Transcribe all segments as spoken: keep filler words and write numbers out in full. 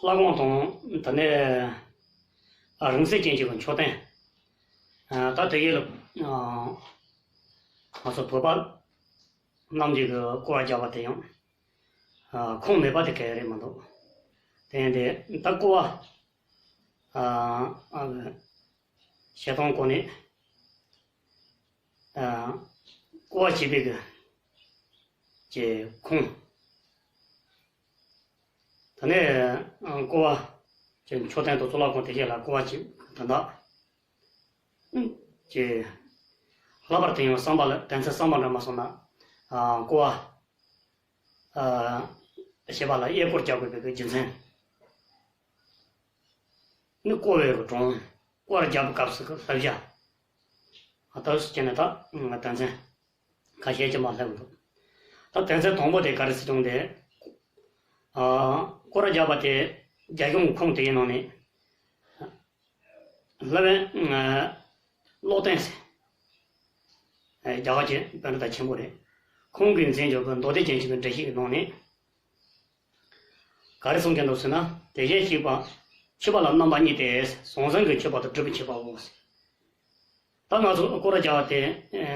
ལྷ་ཁང་དང་དེ་ནས་ཨ་རིང་བསྲེལ་ཅན་གྱི་མཆོད་རྟེན། ཨ་ད་དེ་གའི་ལ་ཨ་ང་ཚོ་བོད་པ་རྣམས་ཀྱིས་ཀྱི་སྐོར་བ་རྒྱག་པ་དེ་ཡང་ཨ་ཁུངས་མེད་པ་དེ་ག་ཡང་རེད་མི་འདུག་དེ་ཡིན་དེ་ད་སྐོར་བ་ཨ་ཨ་བྱེད་སྟངས་སྐོར་ནས་ཨ་སྐོར་བ་བྱེད་པའི་གི་ཀྱི་ཁུངས། ད་ནས་ཨ་སྐོར་བ་ཀྱི་མཆོད་རྟེན་དང་གཙུག་ལག་ཁང་དེ་བཞིན་ལ་སྐོར་བ་ཀྱི་དོན་དག་ཀྱི་ལྷག་པར་དུ་ཡང་བསམ་པ་ལ་དོན་ཚན་བསམ་པ་འདྲ་མ་སོང་ན་ཨ་སྐོར་བ་ཨ་བྱེད་པ་ལ་གཡས་སྐོར་རྒྱག་དགོས་པའི་རྒྱུ་མཚན་ནི་སྐོར་བའི་གྲོང་སྐོར་རྒྱག་པའི་སྐབས་སུ་བསླབ་བྱ། ཨ་ད་སུ་བྱས་ན་ད་དོན་ཚན་ཁ་ཤས་ཀྱི་མ་བསླབ་འདུག་ད་དོན་ཚན་དང་པོ་དེ་ག་རེ་ཟེར་བྱུང་སྟེ། ཨ་སྐོར་ར་རྒྱག་པ་དེ་རྒྱ་གཞུང་ཁོངས་དེའི་ནང་ནས་སློབ་དཔོན་ཨ་ཀློག་བསྟན་ཟེར། ཨ་རྒྱ་གར་གྱི་པཎྜི་ཏ་ཆེན་པོ་རེད། ཁོང་གིས་མཛད་འཇོག་གི་མདོ་སྡེ་རྒྱན་གྱི་འགྲེལ་བཤད་ཀྱི་ནང་ནས། ག་རེ་གསུང་གི་འདུག་ཟེར་ན། དེ་བཞིན་གཤེགས་པ་མཆོད་པ་ལ་རྣམ་པ་གཉིས་ཏེ། ཟང་ཟིང་གི་མཆོད་པ་དང་སྒྲུབ་པའི་མཆོད་པའོ། ད་ང་ཚོ་སྐོར་ར་རྒྱག་པ་དེ་ཨ་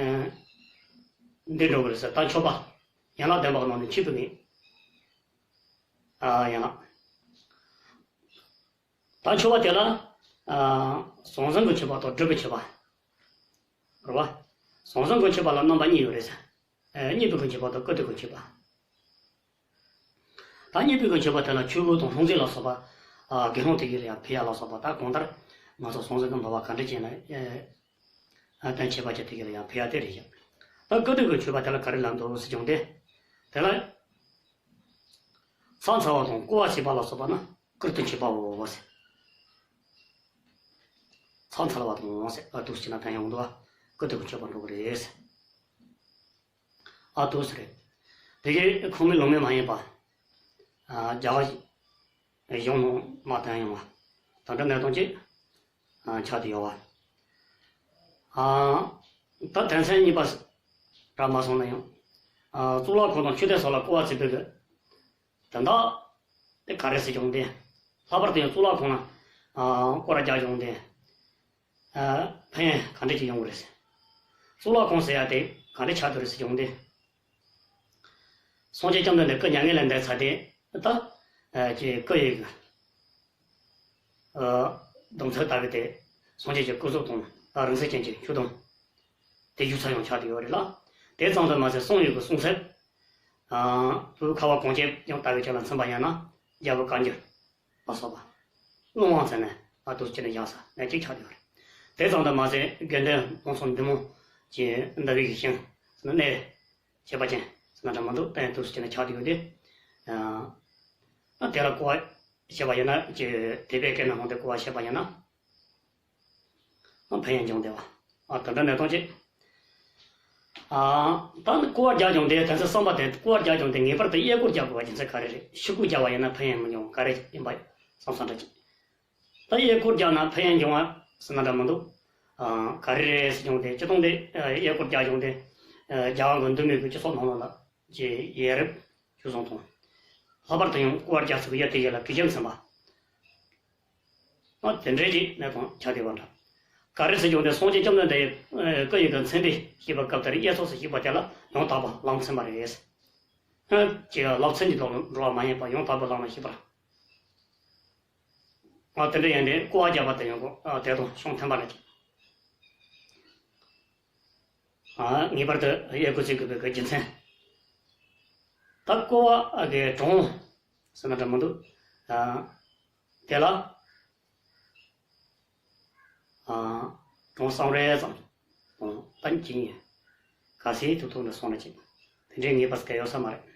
འདི་འགྲོ་གི་རེད་ཟེར། ད་མཆོད་པ་ཡན་ལག་བདུན་པ་གི་ནང་ནས་མཆོད་པའི་ངེས་ཨ་ཡན་ལག་ད་མཆོད་པ་དེ་ལ་ཨ་ཟང་ཟིང་གི་མཆོད་པ་དང་སྒྲུབ་པའི་མཆོད་པ། རེད་བ། ཟང་ཟིང་གི་མཆོད་པ་ལ་རྣམ་པ་གཉིས་ཡོད་རེད་ཟེར། ཨ་གཉིས་པའི་གི་མཆོད་པ་དང་སྐུར་སྟོན་གྱི་མཆོད་པ། ད་གཉིས་པའི་གི་མཆོད་པ་དེ་ལ་ཆོས་གོས་དང་ལྷུང་བཟེད་ལ་སོགས་པ། ཨ་དགེ་སློང་དེ་གིས་ཡང་ཕུལ་ཡ་ལ་སོགས་པ། ད་གང་ལྟར་ང་ཚོ་ཟང་ཟིང་གི་འབུལ་བ་ག་འདྲ་བྱས་ན་ཨ་ཨ་དོན་ཆེ་བ་ཅིག་དེ་གིས་ཡང་ཕུལ་ཡ་དེ་རེད་ཡ། ད་སྐུར་སྟོན་གྱི་མཆོད་པ་དེ་ལ་ག་རེ་ལབ་འདུག་ཟེར་བྱུང་སྟེ། དེ་ལ་ཚང་ཚ་བ་དང་བསྐོར་བ་བྱེད་པ་ལ་སོགས་པ་ན་སྐུར་སྟོན་མཆོད་པའོ་ཟེར། ཚང་ཚ་བ་དང་ཟེར། ཨ་འདུག་སེ་བྱས་ན་ཕན་ཡོང་འདུག་བ། སྐུར་སྟོན་གྱི་མཆོད་པ་འགྲོ་གི་རེད་ཟེར། ཨ་འདུག་སེ་རེད། དེ་གའི་ཁུངས་མེད་ལུང་མེད་མ་ཡིན་པ། ཨ་རྒྱ་གར་གཞུང་ནང་མ་བསྟན་ཡོང་བ། དེ་འདྲ་གནས་སྟངས་ཅིག་ཨ་ཆགས་བསྡད་ཡོད་བ། ཨ་ད་དོན་ཚན་གཉིས་པ་ར་མ་སོང་ན་ཡང་། ཨ་གཙུག་ལག་ཁང་དང་མཆོད་རྟེན་སོགས་ལ་སྐོར་བ་བྱེད་པའི་གི་དོན་དག་དེ་ག་རེ་ཟེར་བྱུང་སྟེ། ལྷག་པར་དུ་ཡང་གཙུག་ལག་ཁང་ལ་ཨ་སྐོར་ར་རྒྱག་བྱུང་སྟེ། ཨ་ཕན་ཡོན་ག་འདྲ་ཅིག་ཡོང་གི་རེད་ཟེར། གཙུག་ལག་ཁང་ཟེར་ཡ་དེ་ག་འདྲ་ཆགས་བསྡད་རེད་ཟེར་བྱུང་སྟེ། སངས་རྒྱས་བཅོམ་ལྡན་འདས་སྐུ་མྱ་ངན་ལས་འདས་ཚར་ཏེ། ད་ཨ་ཀྱི་སྐུ་ཡི་ཨ་གདུང་འཚོབ་ལྟ་བུ་དེ་སངས་རྒྱས་ཀྱི་སྐུ་གཟུགས་དང་ཨ་རིང་བསྲེལ་ཅན་གྱི་མཆོད་སྡོང་དེ་བཞུགས་ས་ཡང་ཆགས་བསྡད་ཡོད་རེད་ལ། དེ་ཙམ་དུ་མ་ཟད་གསུང་ཡུལ་གྱི་གསུང་ཚད། ཨ་བོད་ཁ་བ་གངས་ཅན་ཡང་ལྟ་བུ་ཅིག་ལ་མཚོན་པ་ཡིན་ན་རྒྱལ་པོ་བཀའ་འགྱུར་ལ་སོགས་པ། ཀློང་དབང་ཚད་ནས་ཨ་འདུག་སེ་བྱས་ནས་བཞག་ས་ནས་གཅིག་ཆགས་བསྡད་ཡོད་རེད། དེ་ཙམ་དུ་མ་ཟད་དགེ་འདུན་དཔང་ཚོགས་འདུས་མང་གི་ཟླ་བའི་གི་ཤིང་ཟེར་ན་གནས་བྱེད་པ་ཅན་ཟེར་ན་འདྲ་མི་འདུག་ཨ་འདུག་སེ་བྱས་ནས་ཆགས་བསྡད་ཡོད་དེ། ཨ་དེ་ལ་སྐོར་བ་བྱེད་པ་ཡིན་ན་ཀྱི་དད་པས་བསྐོར་ནས་ལྷུང་སྟེ་སྐོར་བ་བྱེད་པ་ཡིན་ན། ཨ་ཕན་ཡོན་འབྱུང་བསྡད་པ། ཨ་དེ་འདྲ་གནས་སྟངས་ཅིག་ཨ་ད་ནི་སྐོར་བ་རྒྱག་བྱུང་སྟེ། དོན་ཚན་གསུམ་པ་དེ། སྐོར་བ་རྒྱག་བྱུང་སྟེ་ངེས་པར་དུ་གཡས་སྐོར་རྒྱག་དགོས་པ་རྒྱུ་མཚན་ག་རེ་རེད། ཕྱི་སྐོར་རྒྱག་པ་ཡིན་ན་ཕན་ཡོན་མི་འབྱུང་བ་ག་རེ་ཡིན་པ་བསམ་བསམ་འདྲ་ཅིག་ད་གཡས་སྐོར་རྒྱག་ན་ཕན་ཡོན་འབྱུང་བ་ཟེར་ན་འདྲ་མི་འདུག་ཨ་ག་རེ་རེད་ཟེར་བྱུང་སྟེ། སྤྱིར་བཏང་དེ་ཨ་གཡས་སྐོར་རྒྱག་བྱུང་སྟེ། ཨ་རྒྱལ་བ་གི་འདུལ་མི་གི་སྤྱི་ཚོགས་ནང་ལོགས་ལ་ཀྱི་ཡ་རབས་སྤྱོད་བཟང་དང་། ལྷག་པར་དུ་ཡང་སྐོར་བ་རྒྱག་ཚུལ་གྱི་ཡ་དེ་ཡ་ལ་གུས་ཞབས་མཚོན་པ། ཨ་དེ་འདྲའི་ཅིག་གནས་སྟངས་ཆགས་བསྡད་པ་འདྲ། ག་རེ་ཟེར་བྱུང་སྟེ། སངས་རྒྱས་བཅོམ་ལྡན་འདས་ཀྱི་སྐུ་ཡི་གི་མཚན་དེ་བཤད་པའི་སྐབས་དེར་གཡས་ཕྱོགས་སུ་བཤད་པ་དེ་ལ་ཡང་དག་པར་ལམ་མཚོན་པ་རེད། ཨ་ཅེས་ལབ་ཚུལ་གྱི་ཐོག་ལ་འགྲོ་བ་མ་ཡིན་པ་ཡང་དག་པའི་ལམ་ལ་བཤད་པ། ཨ་དེ་འདྲ་ཡིན་ཏེ་སྐོར་བ་རྒྱག་པ་དེ་ཡང་གོ་ཨ་དེ་དང་ཤོང་ཐེམ་པ་ལ་ཅིག་ཨ་ངེས་པར་དུ་གཡས་སྐོར་བྱེད་དགོས་པའི་གི་རྒྱུ་མཚན། ད་སྐོར་བ་གི་གྲངས་ཟེར་ན་འདྲ་མི་འདུག་ཨ་དེ་ལ་ཨ་གྲངས་སུམ་རེ་ཙམ་དང་། ད་ཅི་ཡིན། གལ་སྲིད་ཐུག་ཐུག་འདྲ་སོང་ན་ཅིག་དེ་འདྲའི་ངེས་པར་གལ་ཡོད་ས་མ་རེད།